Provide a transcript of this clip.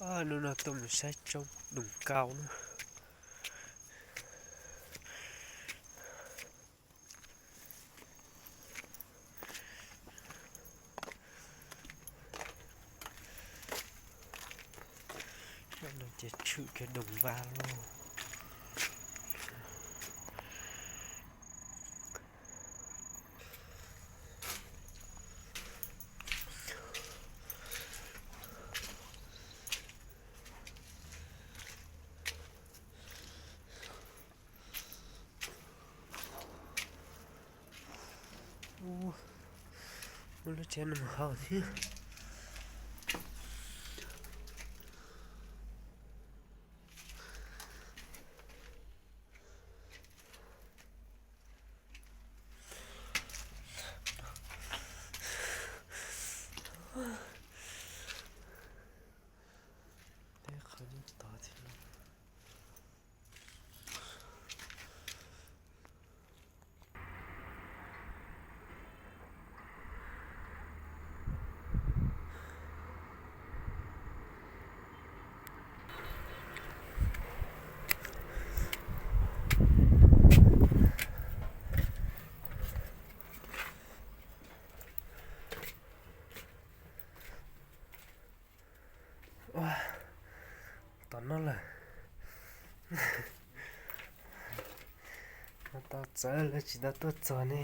Hnub no tuaj mus saib tsob doos kauj na. Ces tshwm kiag doos vaj lauj. Muaj lub tsheb no mus hauv thiab. Teb qhov nyob tod thiab. Tom no lawm. Tau txawv lawv tsis tau tuaj txog ne.